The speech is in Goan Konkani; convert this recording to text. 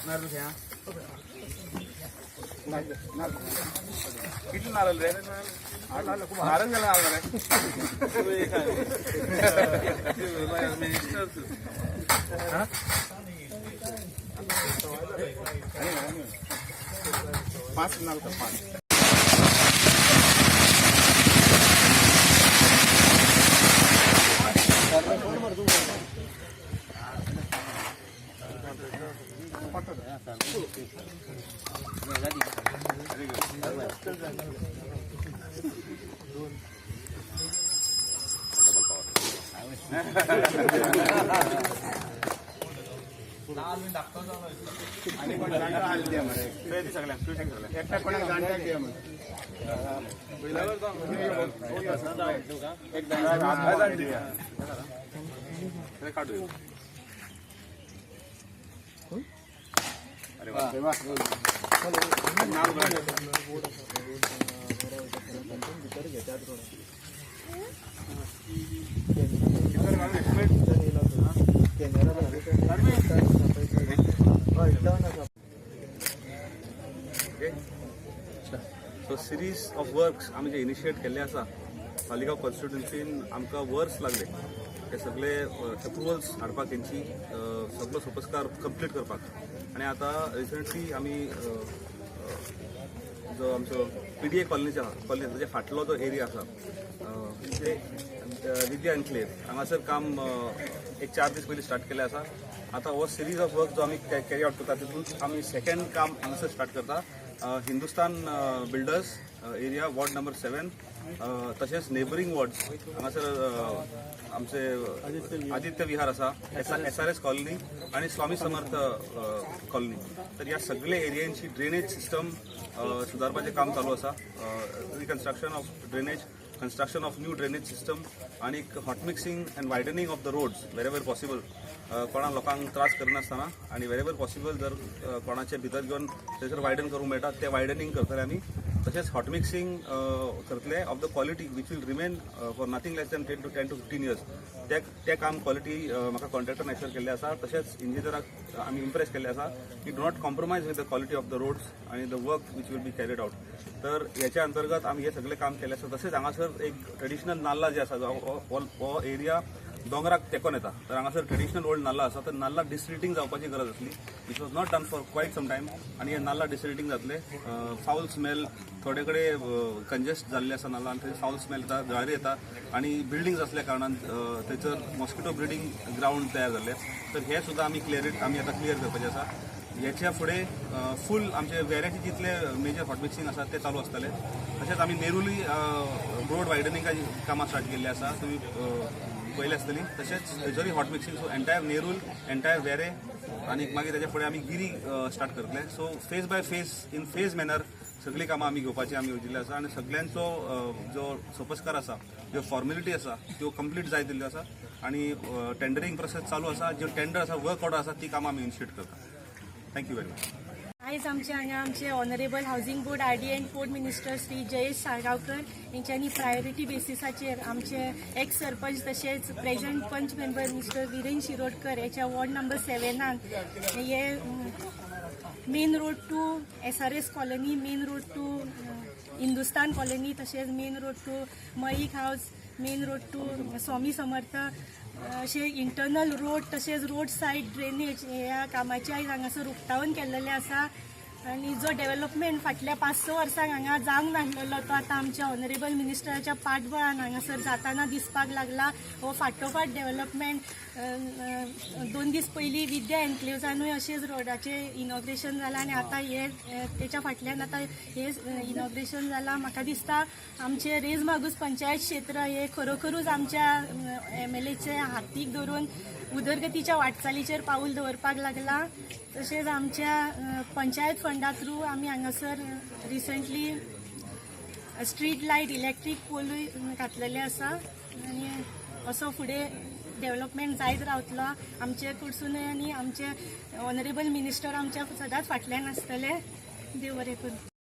नारळ कितले नारळ रे? नारळ गेला नारळ रे. मिनिस्टर. पाच नारळ का पाच. आणि कोण जाणटा आले द्या मरे. सगळ्यांक. एकटा कोणाक जाणट्याक द्या मरे. एक जाणट्याक दिया. काढू. अरे वा. नाव बरं. सो सिरीज ऑफ वर्क्स आमी जे इनिशिएट केल्ले आसा मालिगांव कॉन्स्टिट्युन्सीन, आमकां वर्स लागले हे सगळे अप्रुवल्स हाडपाक, तेंची सगलो सोपस्कार कंप्लीट करपाक. आनी आतां रिसंटली आमी अ, अ, जो आमचो पीडीए कॉलनीचा कॉलनी आसा, तेच्या फाटलो जो एरिया आसा, ते विद्या एन्क्लेव, हांगासर काम एक 4 दीस पयलीं स्टार्ट केल्लें आसा. आतां हो सिरीज ऑफ वर्क जो आमी कॅरी आवट करता, तितून आमी सेकंड काम हांगासर स्टार्ट करता, Hindustan builders area, ward number 7, तशेंच नेबरींग वॉर्ड्स. हांगासर आमचे आदित्य विहार आसा, एसआरएस कॉलनी आणि स्वामी समर्थ कॉलनी. तर ह्या सगळे एरियांची ड्रेनेज सिस्टम सुदारपाचें काम चालू आसा. Reconstruction of drainage, construction of new drainage system आणि hot mixing and widening of the roads wherever possible, कोणा लोकांक त्रास करनासतना आनी वेरेवर पॉसिबल जर कोणाचे भितर घेवन थंयसर वायडन करूंक मेळटा, ते वायडनींग करतले आमी. तशेंच हॉट मिक्सिंग करतले of the quality which will remain for nothing less than 10 to 15 years. ते ते काम क्वॉलिटी म्हाका कॉन्ट्रॅक्टरान एश्योर केल्लें आसा. तशेंच इंजिनियराक आमी इम्प्रेस केल्लें आसा की do not compromise with the quality of the roads आनी the work which will be carried out. तर हेच्या अंतर्गत आमी हे सगळें काम केलें आसा. तशेंच हांगासर एक ट्रेडिशनल नाल्ला जे आसा, जो हो एरिया दोंगराक तेंकोन येता, तर हांगासर ट्रेडिशनल ओल्ड नाल्ला आसा. तर नाल्ला डिसिल्टिंग जावपाची गरज आसली, which was not done for quite some time. आनी हे नाल्ला डिसिल्टिंग जातले. फावल स्मेल, थोडे कडेन कंजेस्ट जाल्ले आसा नाल्ला आनी थंय फावल स्मेल येता, जळारी येता आनी बिल्डिंग्स असल्या कारणान थंयसर मॉस्किटो ब्रिडींग ग्रावंड तयार जाल्ले. तर हे सुद्दां आमी क्लियर आमी आतां क्लियर करपाचें आसा. हेच्या फुडें फूल आमचे वेऱ्याचे जितले मेजर हॉट मिक्सिंग आसा ते चालू आसतले. तशेंच आमी नेरुली रोड वायडनिंगाची कामां स्टार्ट केल्ली आसा, तुमी पळयले आसतली. तशेंच थंयसरूय hot mixing, so entire Nerul, entire Verem आनी मागीर तेच्या फुडें आमी गिरी स्टार्ट करतले. So phase by phase, in phase manner सगळीं कामां आमी घेवपाची आमी येवजिल्ली आसा आनी सगळ्यांचो जो सोपस्कार आसा, ज्यो फॉर्मेलिटी आसा, त्यो कंप्लीट जायत दिल्ल्यो आसा आनी टेंडरींग प्रोसेस चालू आसा. ज्यो टेंडर आसा, वर्क ऑर्डर आसा, ती कामां आमी इनिशिएट करता. Thank you very much. आयज आमचे हांगा आमचे Honourable Housing Board, RD and Port Minister Shri Jayesh Salgaonkar यांच्यानी प्रायोरिटी बेसिसाचेर आमचे एक्स सरपंच तशेंच प्रेझेंट पंच मेंबर मिस्टर विरेन शिरोडकर याच्या वॉर्ड नंबर 7नान हे main road to SRS Colony, main road to Hindustan Colony, तशेंच main road to Malik House, main road to Swami Samarth अशे इंटरनल रोड तशेंच रोड सायड ड्रेनेज ह्या कामाचें आयज हांगासर उक्तावण केल्लेलें आसा. आनी जो डेव्हलपमेंट फाटल्या 5-6 वर्सांक हांगा जावंक नासलेलो, तो आतां आमच्या ऑनरेबल मिनिस्टराच्या पाठबळान हांगासर जाताना दिसपाक लागला. हो फाटोफाट डेव्हलपमेंट, 2 दीस पयलीं विद्या एन्क्लेव्जानूय अशेंच रोडाचें इनॉग्रेशन जालां आनी आतां हे तेच्या फाटल्यान आतां हे इनॉग्रेशन जालां. म्हाका दिसता आमचें रेज मागूस पंचायत क्षेत्र हे खरोखरूच आमच्या एमएलएचे हातीक धरून उदरगतीच्या वाटचालीचेर पावूल दवरपाक लागला. तशेंच आमच्या पंचायत फंडा थ्रू आमी हांगासर रिसंटली स्ट्रीट लायट, इलेक्ट्रीक पोलूय घातलेले आसा आनी असो फुडें डेव्हलपमेंट जायत रावतलो आमचे कडसूनय आनी आमचे ऑनरेबल मिनिस्टर आमच्या सदांच फाटल्यान आसतले. देव बरें करूं.